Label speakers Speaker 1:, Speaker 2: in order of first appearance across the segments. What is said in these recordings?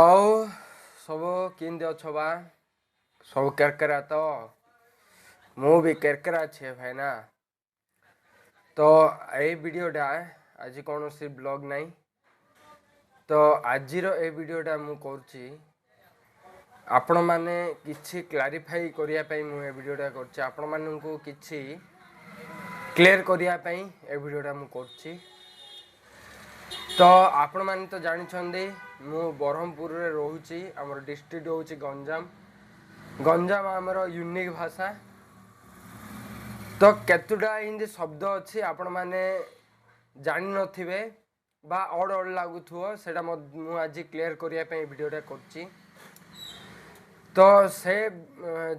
Speaker 1: ଆଉ ସବୁ କେମିତି ଅଛ ବା? ସବୁ କେରକେରା ତ? ମୁଁ ବି କେରକେରା ଅଛି ଭାଇନା। ତ ଏଇ ଭିଡ଼ିଓଟା ଆଜି କୌଣସି ବ୍ଲଗ୍ ନାହିଁ। ତ ଆଜିର ଏ ଭିଡ଼ିଓଟା ମୁଁ କରୁଛି ଆପଣମାନେ କିଛି କ୍ଲାରିଫାଇ କରିବା ପାଇଁ। ମୁଁ ଏ ଭିଡ଼ିଓଟା କରୁଛି ଆପଣମାନଙ୍କୁ କିଛି କ୍ଲିୟର କରିବା ପାଇଁ। ଏ ଭିଡ଼ିଓଟା ମୁଁ କରୁଛି। ତ ଆପଣମାନେ ତ ଜାଣିଛନ୍ତି, ମୁଁ ବ୍ରହ୍ମପୁରରେ ରହୁଛି। ଆମର ଡିଷ୍ଟ୍ରିକ୍ଟ ହେଉଛି ଗଞ୍ଜାମ। ଗଞ୍ଜାମ ଆମର ୟୁନିକ୍ ଭାଷା। ତ କେତେଟା ଏମିତି ଶବ୍ଦ ଅଛି, ଆପଣମାନେ ଜାଣିନଥିବେ ବା ଅଡ଼ ଅଡ଼ ଲାଗୁଥିବ। ସେଇଟା ମୁଁ ଆଜି କ୍ଲିୟର କରିବା ପାଇଁ ଭିଡ଼ିଓଟା କରୁଛି। ତ ସେ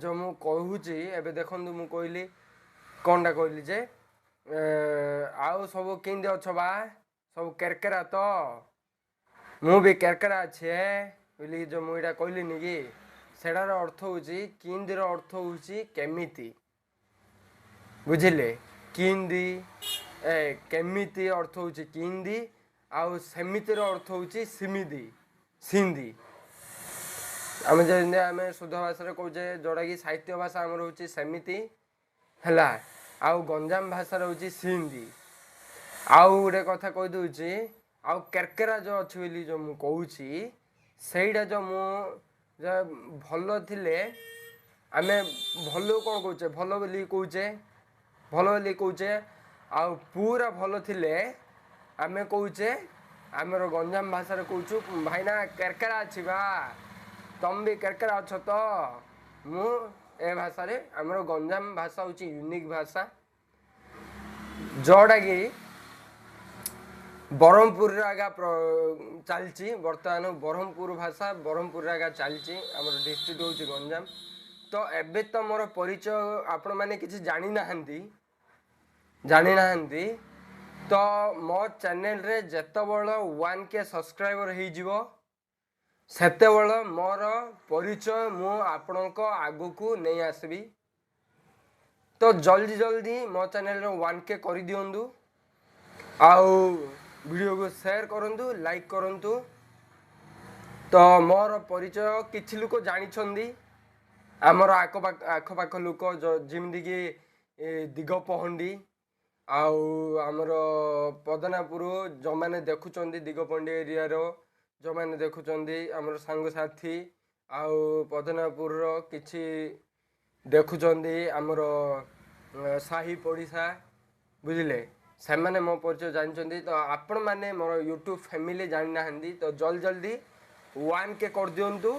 Speaker 1: ଯେଉଁ ମୁଁ କହୁଛି ଏବେ ଦେଖନ୍ତୁ, ମୁଁ କହିଲି କ'ଣଟା? କହିଲି ଯେ ଆଉ ସବୁ କେମିତି ଅଛ ବା? ସବୁ କେରକେରା ତ? ମୁଁ ବି କେରକେରା ଅଛି ହେ ବୋଲି ଯେଉଁ ମୁଁ ଏଇଟା କହିଲିନି କି, ସେଟାର ଅର୍ଥ ହେଉଛି, କିନ୍ଦିର ଅର୍ଥ ହେଉଛି କେମିତି, ବୁଝିଲେ? କିନ୍ଦି ଏ କେମିତି ଅର୍ଥ ହେଉଛି କିନ୍ଦି, ଆଉ ସେମିତିର ଅର୍ଥ ହେଉଛି ସିମିତି, ସିନ୍ଦି। ଆମେ ଯେମିତି ଆମେ ଶୁଦ୍ଧ ଭାଷାରେ କହୁଛେ, ଯେଉଁଟାକି ସାହିତ୍ୟ ଭାଷା ଆମର ହେଉଛି ସେମିତି ହେଲା, ଆଉ ଗଞ୍ଜାମ ଭାଷାରେ ହେଉଛି ସିନ୍ଦି। ଆଉ ଗୋଟେ କଥା କହିଦେଉଛି, ଆଉ କେରକେରା ଯେଉଁ ଅଛି ବୋଲି ଯେଉଁ ମୁଁ କହୁଛି, ସେଇଟା ଯେଉଁ ମୁଁ ଯେଉଁ ଭଲ ଥିଲେ ଆମେ ଭଲ କ'ଣ କହୁଛେ? ଭଲ ବୋଲି କହୁଛେ, ଭଲ ବୋଲି କହୁଛେ। ଆଉ ପୁରା ଭଲ ଥିଲେ ଆମେ କହୁଛେ, ଆମର ଗଞ୍ଜାମ ଭାଷାରେ କହୁଛୁ, ଭାଇନା କେରକେରା ଅଛି ବା, ତମ ବି କେରକେରା ଅଛ ତ? ମୁଁ ଏ ଭାଷାରେ, ଆମର ଗଞ୍ଜାମ ଭାଷା ହେଉଛି ୟୁନିକ୍ ଭାଷା, ଯେଉଁଟାକି ବ୍ରହ୍ମପୁରରେ ଆଗା ଚାଲିଛି ବର୍ତ୍ତମାନ। ବ୍ରହ୍ମପୁର ଭାଷା ବ୍ରହ୍ମପୁରରେ ଆଗା ଚାଲିଛି। ଆମର ଡିଷ୍ଟ୍ରିକ୍ଟ ହେଉଛି ଗଞ୍ଜାମ। ତ ଏବେ ତ ମୋର ପରିଚୟ ଆପଣମାନେ କିଛି ଜାଣିନାହାନ୍ତି, ଜାଣିନାହାନ୍ତି। ତ ମୋ ଚ୍ୟାନେଲରେ ଯେତେବେଳେ 1K subscriber ହେଇଯିବ, ସେତେବେଳେ ମୋର ପରିଚୟ ମୁଁ ଆପଣଙ୍କ ଆଗକୁ ନେଇ ଆସିବି। ତ ଜଲ୍ଦି ଜଲ୍ଦି ମୋ ଚ୍ୟାନେଲରେ 1K କରିଦିଅନ୍ତୁ ଆଉ ଭିଡ଼ିଓକୁ ସେୟାର କରନ୍ତୁ, ଲାଇକ୍ କରନ୍ତୁ। ତ ମୋର ପରିଚୟ କିଛି ଲୋକ ଜାଣିଛନ୍ତି, ଆମର ଆଖପାଖ ଲୋକ, ଯେମିତିକି ଦିଗପହଣ୍ଡି ଆଉ ଆମର ପଦନାପୁର ଯେଉଁମାନେ ଦେଖୁଛନ୍ତି, ଦିଗପହଣ୍ଡି ଏରିଆର ଯେଉଁମାନେ ଦେଖୁଛନ୍ତି, ଆମର ସାଙ୍ଗସାଥି, ଆଉ ପଦନାପୁରର କିଛି ଦେଖୁଛନ୍ତି, ଆମର ସାହି ପଡ଼ିଶା, ବୁଝିଲେ? ସେମାନେ ମୋ ପରିଚୟ ଜାଣିଛନ୍ତି। ତ ଆପଣମାନେ ମୋର ୟୁଟ୍ୟୁବ୍ ଫ୍ୟାମିଲି ଜାଣିନାହାନ୍ତି। ତ ଜଲ୍ଦି ଜଲ୍ଦି 1K କରିଦିଅନ୍ତୁ,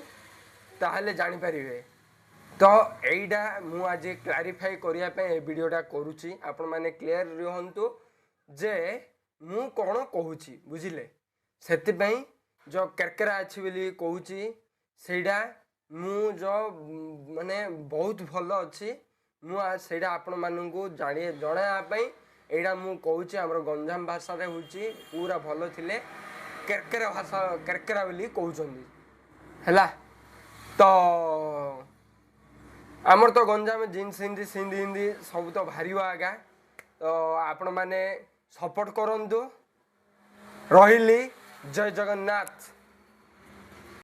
Speaker 1: ତାହେଲେ ଜାଣିପାରିବେ। ତ ଏଇଟା ମୁଁ ଆଜି କ୍ଲାରିଫାଇ କରିବା ପାଇଁ ଏ ଭିଡ଼ିଓଟା କରୁଛି। ଆପଣମାନେ କ୍ଲିୟର ରୁହନ୍ତୁ ଯେ ମୁଁ କ'ଣ କହୁଛି, ବୁଝିଲେ? ସେଥିପାଇଁ ଯେଉଁ କେରକେରା ଅଛି ବୋଲି କହୁଛି, ସେଇଟା ମୁଁ ଯେଉଁ ମାନେ ବହୁତ ଭଲ ଅଛି ମୁଁ, ସେଇଟା ଆପଣମାନଙ୍କୁ ଜଣାଇବା ପାଇଁ ଏଇଟା ମୁଁ କହୁଛି। ଆମର ଗଞ୍ଜାମ ଭାଷାରେ ହେଉଛି ପୁରା ଭଲ ଥିଲେ କେରକେରା ଭାଷା, କେରକେରା ବୋଲି କହୁଛନ୍ତି, ହେଲା? ତ ଆମର ତ ଗଞ୍ଜାମ ଜିନ୍ସ ହିନ୍ଦୀ, ସିନ୍ଧି ହିନ୍ଦୀ ସବୁ ତ ବାହାରିବ ଆଗା। ତ ଆପଣମାନେ ସପୋର୍ଟ କରନ୍ତୁ। ରହିଲି, ଜୟ ଜଗନ୍ନାଥ।